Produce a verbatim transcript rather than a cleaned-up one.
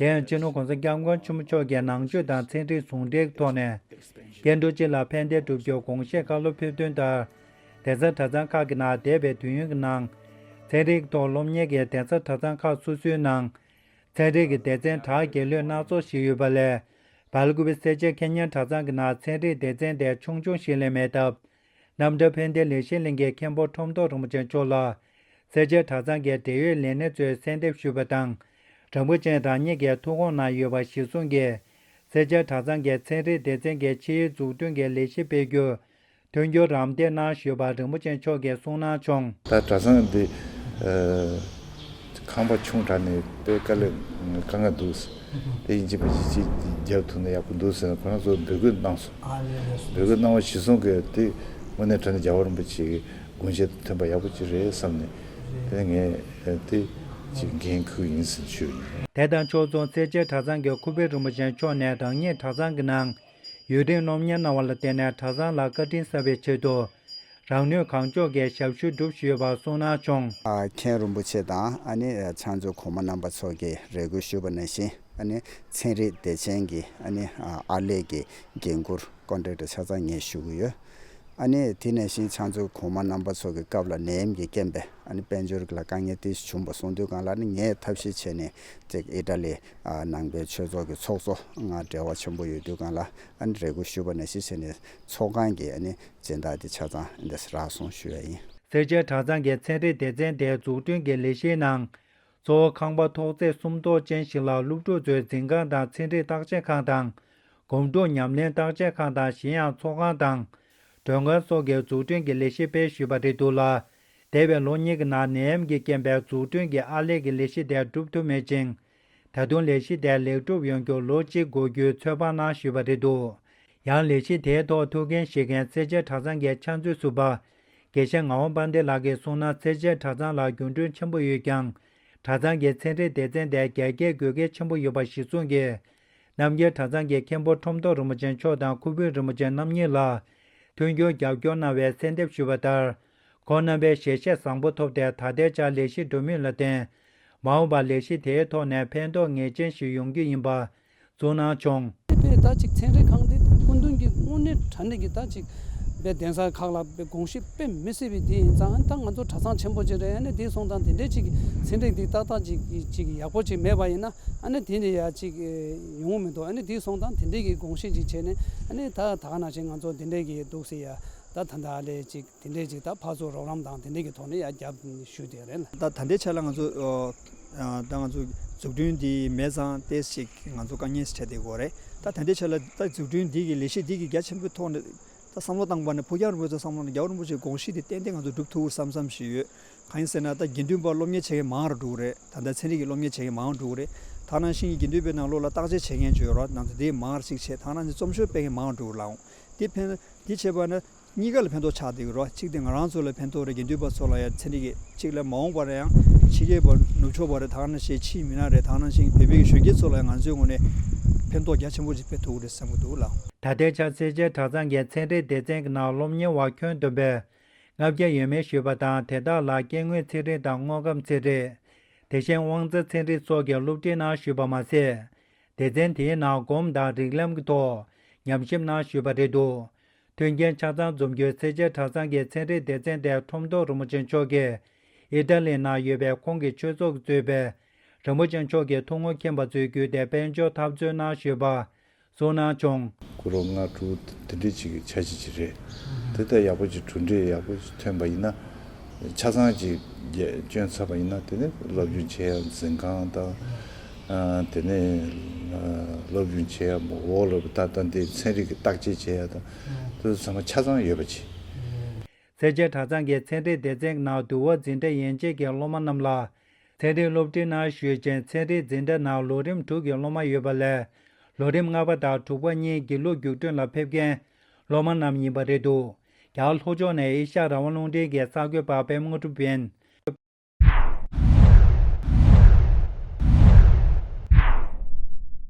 དེ་ཡང་སྤྱི་ནོར་༸གོང་ས་༸སྐྱབས་མགོན་ཆེན་པོ་མཆོག་གིས་ནང་ཆོས་དང་ཚན་རིག་ཟུང་འབྲེལ་ཐོག་ནས་སྐྱེ་འགྲོ་སྤྱི་ལ་ཕན་བདེ་སྒྲུབ་རྒྱུའི་དགོངས་བཞེད་བཀའ་སློབ་ཕེབས་དོན་ལྟར། གདན་ས་གྲྭ་ཚང་ཁག་གི་ནང་འདས་པའི་དུས་ཡུན་གྱི་ནང་། ཚན་རིག་ཐོག་སློབ་གཉེར་གྱི་གདན་ས་གྲྭ་ཚང་ཁག་སོ་སོའི་ནང་། ཚན་རིག་གི་སྡེ་ཚན་གྲགས་ཀྱི་ལོས་སྣ་ཚོགས་ཤིག་ཡོད་པ་ལས། སྦེལ་ཀོབ་སེར་བྱེས་མཁས་སྙན་གྲྭ་ཚང་གི་ནང་ཚན་རིག་སྡེ་ཚན་དེ་ཆུང་ཆུང་ཞིག་ལས་མེད་སྟབས། རྣམ་གྲྭ་ཕན་བདེ་ལས་གཞི་གླིང་གི་མཁན་པོ་ཁྲོམ་ཐོག་རིན་པོ་ཆེ་མཆོག་ལ། སེར་བྱེས་གྲྭ་ཚང་གི་འབྲེལ་ཡོད་ལས་སྣེ་ཚོས་གསལ་འདེབས་ཞུས་པ་དང་། རིན་པོ་ཆེ་རང་ཉིད་ཀྱི་ཐུགས་དགོངས་གནང་ཡོད་པ་གཞིར་བཟུང་གིས། སེར་བྱེས་གྲྭ་ཚང་གི་ཚན་རིག་སྡེ་ཚན་གྱི་ཕྱིའི་འཛུགས་སྐྲུན་གྱི་ལས་གཞི་སྤེལ་རྒྱུར། མཐུན་འགྱུར་རམ་འདེགས་གནང་ཞུས་པ་རིན་པོ་ཆེ་མཆོག་གིས་གསུངས་གནང་བྱུང་། ད་གྲྭ་ཚང་འདི། ཨ། ཁང་པ་ཆུང་དྲགས་ནས་དཔེ་དཀའ་ལས་དཀའ་ངལ་འདུག་དེ་ཡིན་གཅིག་མིན་གཅིག་རྒྱབ་ཐུབ་ན་ཡག་པོ་འདུག་ཟེར་ནས་ཁོ་རང་ཚོ་འབོད་སྐུལ་གནང་སོང་། ཨ་ལགས་ལགས་སོ། འབོད་སྐུལ་གནང་བ་གཞིར་བཟུང་གིས་དེ་དངོས་གནས་དྲང་གནས་རྒྱལ་བ་རིན་པོ་ཆེ་གི་དགོངས་བཞེད་དོན་དག་ཡག་པོ་ཅིག་རེད་བསམ་ནས། དེ་ངས་དེ་ཅིག་འགན་འཁུར་ཡིན་ཟེར་ཞུས་ཡིན། དེ་དང་ཕྱོགས་མཚུངས་སེར་བྱེས་གྲྭ་ཚང་གི་ཁུ་བེ་རིན་པོ་ཆེ་མཆོག་ནས་རང་ཉིད་གྲྭ་ཚང་གི་ནང་ཡུན་རིང་སློབ་གཉེར་གནང་བ་ལ་བརྟེན་ནས་གྲྭ་ཚང་ལ་བཀའ་དྲིན་གསབ་པའི་ཆེད་དུ། རང་ནུས་གང་ལྕོགས་ཀྱིས་ཞབས་ཞུ་བསྒྲུབས་བཞིན་ཡོད་པ་གསུངས་གནང་བྱུང་། ཨ། མཁན་རིན་པོ་ཆེ་དང་ཨ་ནི་ཕྱག་མཛོད་གོང་མ་རྣམ་པ་ཚོ་གིས་རེ་སྐུལ་ཞུས་པ་ནང་བཞིན། ཨ་ནི་ཚན་རིག་སྡེ་ཚན་གྱི་ཨ་ནི་ཨ་ལས་ཀྱི་འགན་འཁུར་ཀོན་ཊེག་ཊར་ཆ་ཚང་ངས་ཞུ་གི་ཡོད། ཨ་ནི་དེ་ནང་བཞིན་ཕྱག་མཛོད་གོང་མ་རྣམ་པ་ཚོ་གི་སྐབས་ལ་ནད་ཡམས་ཀྱི་རྐྱེན་པས་ཨ་ནི་དཔལ་འབྱོར་ལ་དཀའ་ངལ་ཏོག་ཙམ་བྱུང་བ་གསུངས་དུས་སྒང་ལ། ཨ་ནི་ངས་ཐབས་ཤེས་བྱས་ནས་ཅིག་ཨི་ཊ་ལི་ཨ་ནང་པའི་ཆོས་ཚོགས་ཀྱི་ཚོགས་གཙོ་ང་འབྲེལ་བ་ཆེན་པོ་ཡོད་དུས་སྒང་ལ། ཨ་ནི་རེ་སྐུལ་ཞུས་པ་ནང་བཞིན་བྱས་ནས་ཚོགས་ཁང་གི་ཨ་ནི་སྦྱིན་བདག་དེ་ཆ་ཚང་འདི་རག་སོང་ཞུ་ཡ་ཡིན། སེར་བྱེས་གྲྭ་ཚང་གི་ཚན་རིག་སྡེ་ཚན་དེའི་འཛུགས་སྐྲུན་གྱི་ལས་གཞིའི་ནང་། གཙོ་བོ་ཁང་པ་ཐོག་བརྩེགས་སུམ་ཐོག་ཅན་ཞིག་ལ་སློབ་ཕྲུག་ཚོའི་འཛིན་ཁང་དང་ཚན་རིག་བརྟག་དཔྱད་ཁང་དང་། སྒོམ་སྒྲུབ་ཉམས་ལེན་བརྟག་དཔྱད་ཁང་དང་གཞན་ཡང་ཚོགས་ཁང་དང་། མགྲོན་ཁང་སོགས་ཀྱི་འཛུགས་སྐྲུན་གྱི་ལས་གཞི་སྤེལ་ཞུས་པ་རེད་འདུག་ལ། འདས་པའི་ལོ་གཉིས་ཀྱི་ནང་ནད་ཡམས་ཀྱི་རྐྱེན་པས་འཛུགས་སྐྲུན་གྱི་ཨར་ལས་ཀྱི་ལས་གཞི་དེ་འགྲུབ་ཐུབ་མེད་ཅིང་། ད་དུང་ལས་གཞི་དེ་ལེགས་གྲུབ་ཡོང་རྒྱུར་ལོ་གཅིག་འགོར་རྒྱུའི་ཚོད་དཔག་གནང་ཞུས་པ་རེད་འདུག། ཡང་ལས་གཞི་དེའི་ཐོག་ཐུགས་འགན་བཞེས་མཁན་སེར་བྱེས་གྲྭ་ཚང་གི་ཕྱག་མཛོད་ཟུར་པ་དགེ་བཤེས་ངག་དབང་དཔལ་ལྡན་ལགས་ཀྱིས་གསུངས་ན། སེར་བྱེས་གྲྭ་ཚང་ལ་འགྱུར་འགྲོས་ཆེན་པོ་ཡོད་ཀྱང་། གྲྭ་ཚང་གི་ཚན་རིག་སྡེ་ཚན་དེ་རྒྱ་སྐྱེད་དགོས་གལ་ཆེན་པོ་ཡོད་པ་གཞིར་བཟུང་གིས། རྣམ་རྒྱལ་གྲྭ་ཚང་གི་མཁན་པོ་ཁྲོམ་ཐོག་རིན་པོ་ཆེ་མཆོག་དང་ཁུ་བུ་རིན་པོ་ཆེ་རྣམ་གཉིས་ལ་མཐུན་འགྱུར་རྒྱབ་སྐྱོར་གནང་བའི་གསལ་འདེབས་ཞུས་པ་ལྟར། ཁོང་རྣམ་པའི་ཞལ་བཞེས་བཟང་པོ་ཐོབ་སྟེ་ད་ལྟའི་ཆར་ལས་གཞི་འགྲོ་མུས་ལ་བརྟེན། མ་འོངས་པར་ལས་གཞི་དེའི་ཐོག་ནས་ཕན་ཐོགས་ངེས་ཅན་ཞིག་ཡོང་རྒྱུ་ཡིན་པ་གསུངས་གནང་བྱུང་། དཔེ་ད་ཅིག་ཚན་རིག་ཁང་དེ་སྐུ་མདུན་གྱི་དངོས་གནས་དྲང་གནས་ཀྱི་ད་ཅིག་དཔེ་གདན་ས་ཁག་ལ་དཔེ་དགོངས་གཞི་དཔེ་མི་སྲིད་པའི་དེ་ཡིན་ཙང་། ད་ང་ཚོ་གྲྭ་ཚང་ཆེན་པོ་ཅིག་རེད། ཨ་ནི་དེ་སོང་ཙང་དེ་འདྲའི་ཅིག་ཚན་རིག་འདི་ཏག་ཏག་ཅིག་ཅིག་ཡག་པོ་ཅིག་མེད་པ་ཡིན་ན། ཨ་ནི་དེ་འདྲ་ཡ་ཅིག་ཡོང་གི་མི་འདུག། ཨ་ནི་དེ་སོང་ཙང་དེ་འདྲའི་གི་དགོངས་གཞི་ཅིག་བྱས་ནས། ཨ་ནི་ད་ད་ག་ནང་བཞིན་ང་ཚོ་དེ་འདྲའི་གི་འདུག་སེ་ཡ། ད་ད་ལྟ་ཨ་ལས་ཅིག་དེ་འདྲས་ཅིག་ད་ཕར་ཚུར་རོགས་རམ་དང་དེ་འདྲས་ཀྱི་ཐོག་ནས་ཡར་རྒྱབ་ཞུས་དེ་རེད་ལ། ད་ད་ལྟའི་ཆ་ལ་ང་ཚོ་ཨ་ད་ང་ཚོ་འཛུགས་སྐྲུན་འདི་མེད་ཙང་ཏོག་ཙམ་ཅིག་ང་ཚོ་དཀའ་ངལ་ཞིག་འཕྲད་བསྡད་ཡོད་རེད། ད་ད་ལྟའི་ཆ་ལ་ད་འཛུགས་སྐྲུན་འདི་གི་ལས་གཞི་འདི་གི་རྒྱ་ཆེན་པོའི་ཐོག་ནས་ད་བསམ་བློ་བཏང་པ་ནས་ཕུགས་རྒྱང་རིང་པོའི་ཐོག་བསམ་བློ་ནས་རྒྱལ་བ་རིན་པོ་ཆེའི་དགོངས་གཞི་འདི་ཏན་ཏན་ང་ཚོ་སྒྲུབ་ཐུབ་བསམ་བསམ་ཞིག་ཡོད། གང་ཡིན་ཟེར་ན་ད་དགེ་འདུན་པ་སློབ་གཉེར་བྱེད་མཁན་མང་རུ་འགྲོ་གི་རེད། ད་ལྟ་ཚན་རིག་གི་སློབ་གཉེར་བྱེད་མཁན་མང་རུ་འགྲོ་གི་རེད། ད་ནང་བཞིན་གྱི་དགེ་འདུན་པའི་ནང་ལོགས་ལ་བརྟག་དཔྱད་བྱེད་མཁན་ཅིག་ཡོད་རེད། ད་ལྟ་དེ་མང་རུ་ཞིག་བྱས། ད་ནང་བཞིན་རྩོམ་ཤོག་སྤེལ་མཁན་མང་རུ་འགྲོ་གི་ལའང་། དེ་ཕན་དེ་བྱས་པ་ན་གཉིས་ཀ་ལ་ཕན་ཐོགས་ཆགས་བསྡད་ཀྱི་རེད། གཅིག་དེ་ང་རང་ཚོ་ལ་ཕན་ཐོགས་རེད། དགེ་འདུན་པ་ཚོ་ལ་ཡང་ཚན་རིག་གི་གཅིག་ལ་མ་འོངས་པར་ཡང་ཕྱི་རྒྱལ་བ་ནུབ་ཕྱོགས་པ་རེད། ད་ནང་བཞིན་ཕྱིའི་མི་སྣ་རེད། ད་ནང་བཞིན་བོད་པའི་གཞོན་སྐྱེས་ཚོ་ལ་ཡང་ང་ཚོའི་ངོས་ནས་ཕན་ཐོགས་རྒྱ་ཆེན་པོ་ཅིག་སྤེལ་ཐུབ་ཀྱི་རེད་བསམ་གྱི་འདུག་ལགས། ད་ལྟའི་ཆར་སེར་བྱེས་གྲྭ་ཚང་གི་ཚན་རིག་སྡེ་ཚན་གྱི་ནང་སློབ་གཉེར་བ་ཁྱོན་བསྡོམས་པས་ལྔ་བརྒྱ་ཡས་མས་ཞུས་པ་དང་། དེ་དག་ལ་སྐྱེ་དངོས་ཚན་རིག་དང་དངོས་ཁམས་ཚན་རིག་དེ་བཞིན་དབང་རྩ་ཚན་རིག་སོགས་ཀྱི་སློབ་ཁྲིད་གནང་ཞུས་པ་མ་ཟད། སྡེ་ཚན་དེའི་ནང་སྒོམ་དང་རིགས་ལམ་གྱི་ཐོག་ཉམས་ཞིབ་གནང་ཞུས་པ་རེད་འདུག། མཐུན་རྐྱེན་ཆ་ཚང་འཛོམས་རྒྱུའི་སེར་བྱེས་གྲྭ་ཚང་གི་ཚན་རིག་སྡེ་ཚན་དེ་ཁྲོམ་ཐོག་རིན་པོ་ཆེ་མཆོག་གིས་ཨི་ཏཱ་ལི་ནང་ཡོད་པའི་ཁོང་གི་ཆོས་ཚོགས་ཀྱིས་གཙོས་པའི་རིན་པོ་ཆེ་མཆོག་གི་ཐུགས་ངོར་མཁྱེན་པ་ཚོའི་བརྒྱུད་དེ་དཔལ་འབྱོར་འཐབ་རྩོད་གནང་ཞུས་པ་གསུངས་གནང་བྱུང་། སྐུ་རོགས་ལྔ་དྲུག་དེ་འདྲས་ཅིག་གི་འཆར་གཞི་ཅིག་རེད། དེ་ལྟར་ཡག་པོ་ཅིག་གྲུབ་འབྲས་ཡག་པོ་ཅིག་ཐོན་པ་ཡིན་ན། ཆ་ཚང་ཅིག་རྒྱ་བསྐྱོན་ཚར་བ་ཡིན་ན། དེ་ནས་སློབ་སྦྱོང་བྱེད་ཡ་འཛིན་ཁང་དང་། ཨ། དེ་ནས་ཨ་སློབ་སྦྱོང་བྱེད་ཡ་མོ་འོག་ལ་ད་ལྟ་འདི་ཚན་རིག་གི་བརྟག་དཔྱད་བྱེད་ཡ་དང་། དེ་ཚོ་ཚང་མ་ཆ་ཚང་ཡོད་པ་ཅིག། སེར་བྱེས་གྲྭ་ཚང་གི་ཚན་རིག་སྡེ་ཚན་གྱི་ནང་འདུལ་བ་འཛིན་གྲྭ་ཡན་ཆད་ཀྱི་སློབ་མ་རྣམས་ལ། ཚན་རིག་སློབ་ཁྲིད་གནང་ཞུས་རྗེས། ཚན་རིག་འཛིན་གྲྭ་ནང་ལོ་རིམ་དྲུག་གི་སློབ་མ་ཡོད་པ་ལས། ལོ་རིམ་ལྔ་པ་དང་དྲུག་པ་གཉིས་དགེ་ལུགས་རྒྱུགས་སྤྲོད་ལ་ཕེབས་མཁན་སློབ་མ་རྣམས་ཡིན་པ་རེད་འདུག། རྒྱ་གར་ལྷོ་ཕྱོགས་ནས་ཨེ་ཤ་ཡ་རང་དབང་རླུང་འཕྲིན་གྱི་གསར་འགོད་པ་པད་མ་དངོས་གྲུབ་ཡིན།